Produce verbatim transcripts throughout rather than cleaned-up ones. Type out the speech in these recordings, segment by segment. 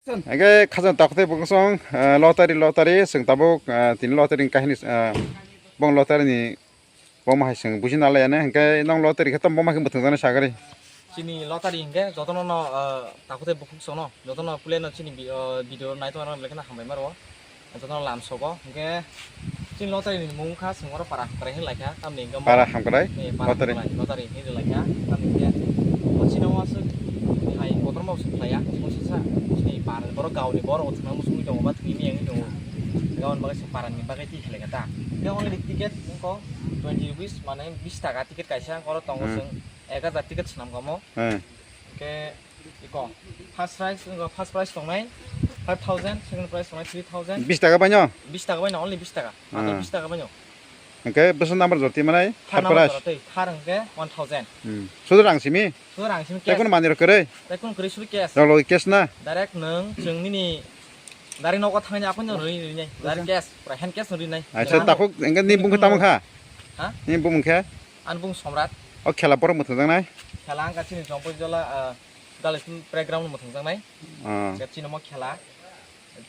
Hingke khajang takhuk tei bwswk song, eh, lottery, lottery, chwng tabuk, eh, tini lottery ni kahini, eh, bong lottery ni boma hai chwng buji nalai ya, hingke nong lottery khe tamo boma hai mwthang jani sagari. Chini lottery hingke jotono no, eh, takhuk tei bukhuk song no, jotono puilai no chini bi-, eh, video nai tongma rok belai kheno hambai maro. Jotono lamsogo, hingke chini lottery ni mung kha, chwng oro para hamkrai hinwi laikha, tamni hingke mo-, Para hamkrai? Eh, para lottery. Hamkrai, lottery hinwi laikha, tamni hingke o chini o aswk hai kotorma bo swk khlaiya, chini sisa, chini para ni borok gaoni borok o thwngna muchungwi tongo, ba thwngwi miyangwi tongo, gaoni bagwi se para ni bagwi twi khlaikha ta. Hingke only ticket wngkha twenty rupees, mane bis taka ticket kaisa, oro tongo Hmm. chwng ek hajar ticket swnam kamo. Hmm. Hingke Iko, first prize, iko, first prize tongnai five thousand, second prize tongnai three thousand. Bis taka baino? Bis taka baino, only bis taka. Matro Ah. bis taka baino. Hingke bwswk number jora twi manai, third Third number prize. Jora twi, third hingke one thousand. Hmm. Sudu rang simi? Sudu rang simi Tei cash. Kunu manwi rok kwrwi? Tei kunu kwrwi sudu cash. Rok logi cash na? Direct nwng chwng nini dari nogo thangni aphano rwi rwi nai. Direct cash, pura hand cash rwi nai. Acha, Direct takhuk hingke ni bumung khe tamo kha? Ha? Ni bumung khe? Ani bumung Somrat. O khela borok mwthang jaknai? Khela wngkha chini Jompuijola, ah, Girls School playground mwthangjaknai. Ah. Hingke chini omo khela.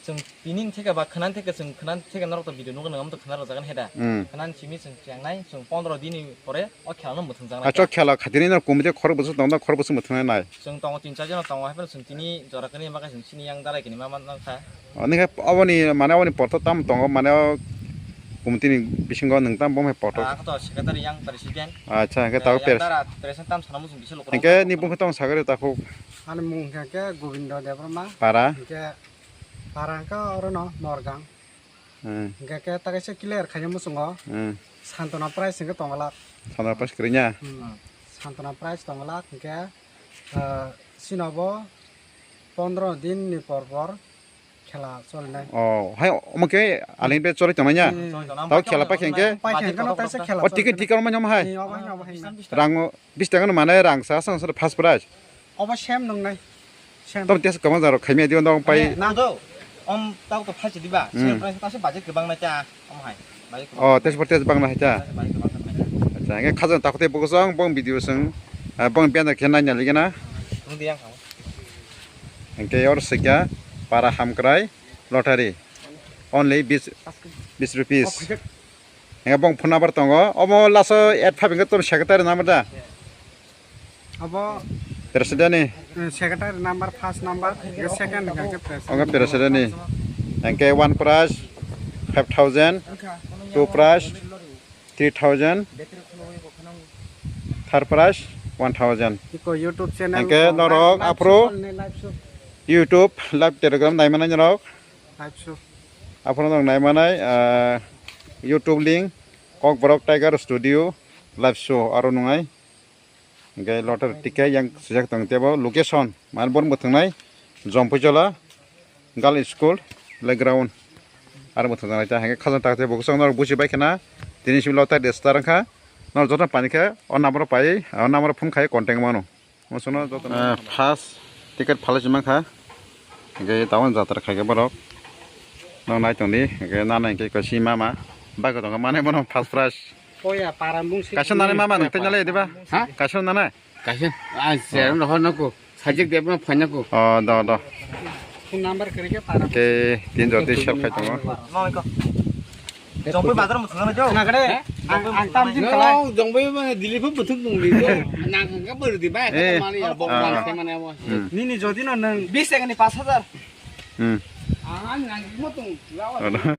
Chwng tini theke ba khwnani theke chwng khwnani theke norok to video nukgwi nang, omo to khwna rwjakgani heda. Hmm. Khwnani simi chwng chengnai, chwng pondro dini pore o khela no mwthangjaknai. Acha, khela khatini no committee khorok bwswk tongo, khorok bwswk mwthangnai nai. Chwng tongo tin char jona tongo, haphano chwng tini jora kani bagwi chwng chini yang darai kini ma man nang kha. Ani khe oboni mane oboni porto tam tongo mane o committee ni bisingo nwng tam bo hai porto. Ah, ang to secretary yang president. Acha, hingke Eh, tabo yang pres- dara president tam sana muchung bisa lukurok. Hingke ni bumung khe tong sagari takhuk. Ani mung hingke Gobindo Debbarma. Para? Hingke para hingke orono Norgang. Hmm. Hingke khe ta kaisa clear khaina muchungo. Hmm. Santona prize hingke tong glak. Santona prize kwrwngya? Hmm. Santona prize tong glak hingke, eh, chini bo pondro din ni por por khela cholinai. Oh, hai, omo khe alin pe choli tongmanya? Hmm. Tao khela paikhe hingke? Paikhe hingke no taisa khela O ticket, choli. Ticket omo hai? Ni obo hai, obo hai na. Rang o bis taka no mane rang sa, sa, sa, first prize. Obo sem nungnai. Sem. Tom test kwbang jaro khaimya diyo dong pai. Nang do. Om tao to phaisi diba. Hmm. Sem prize ta se budget kwbang na cha. Om hai. Budget kwbang. Oh, test for test bang na cha. Budget kwbang na cha. Acha, hingke khajang takhuk tei bwswk song bong video song, ah, bong banner khe nai nali gana. Nung di yang khamu. Hingke oro sikya para hamkrai lottery. Only bis, bis rupees. Hingke bong phone number tongo. Omo laso ad five hingke tom secretary number da? Abo President ni? Eh, secretary number, first number, hingke second hingke president. Omo president ni. Hingke one prize five thousand, two prize three thousand, third prize one thousand. Iko YouTube channel Hingke norok live aphro show, live show. YouTube live Telegram naimanai norok. Live show. Aphro norok naimanai, ah, YouTube link Kokborok Tiger Studio live show aro nungai. Hingke lottery ticket yang sijak tong tebo location man bor mwthwngnai Jompuijola Girls School playground. Aro mwthang nai ta hingke khajang tak tebo bwswk norok buji bai khana tini simi lottery register wngkha. Norok joto paini khe o number pai o number phone khai contact mano. Mosono joto no. Ah, first ticket phalai si mankha. Hingke tabon jatra khaikhe borok. Nang nai tongdi, hingke nana hingke kosi mama. Bike tongkha mane bono first prize. Oya, para mung si Kaisa nani mama nang tanya le diba? Ha? Kaisa nana? Kaisa, ah, serang rohor nako. Sajik debno phanya ko. Oh, do, do. Phone number kere ke para. Hingke tin jor di share khai tongo. Mama ko. Jongpui bazar mo thangna jo. Khna kare, ang, ang tam jin khalai. No, Jongpui ma Delhi phu buthuk nung di jo. Nang ka bor di bai, Eh. Mani ya, bok Ah. bang se mane mo. Hmm. Nini jodi no nang. Bis taka ni pas hajar. Hmm. Ah, nang mo tung, lawa. Ano.